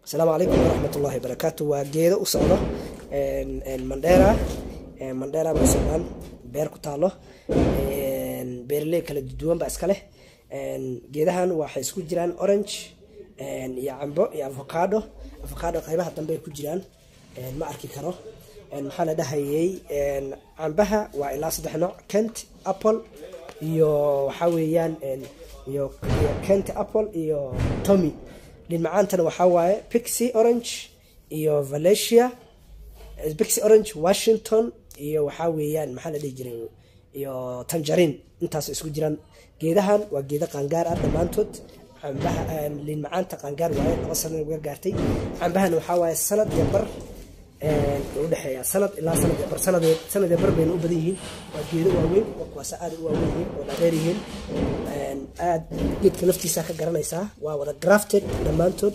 Asalaamu calaykum waraxmatullahi wabarakaatu. Waa geedo u socdo Mandheera. Mandheera bay u socdaan, beer ku taalo, beeraley kala duwan baa iska leh. Geedahan waxay isku jiraan orange iyo cambo iyo avocado. Avocado qaybaha dambe ay ku jiraan, ma arki karo. Maxaa la dhahayay? Cambaha waa ilaa saddex nooc: Kent apple iyo waxaa weeyaan iyo Kent apple iyo Tommy. Liin macaantana waxaa waaye Pixie orange iyo Valencia, Pixie orange, Washington iyo waxaa weeyaan, maxaa la dhihi jiray, iyo tangerine. Intaas isku jiraan. Geedahan waa geedo qaangaar ah dhammaantood. Cambaha, liin macaanta qaangaar waaye, 2 sano uga gaartay. Cambahana waxaa waaye sanad iyo bar udhexeeya, sanad ilaa sanad iyo bar, sanad iyo bar bayna u badan yihiin. Waa geedo waaweyn oo kuwaas aad u waaweyn yihiin oo dhaadheer yihiin aad. Geedka laftiisa ka garanaysaa, waa wada grafted dhammaantood.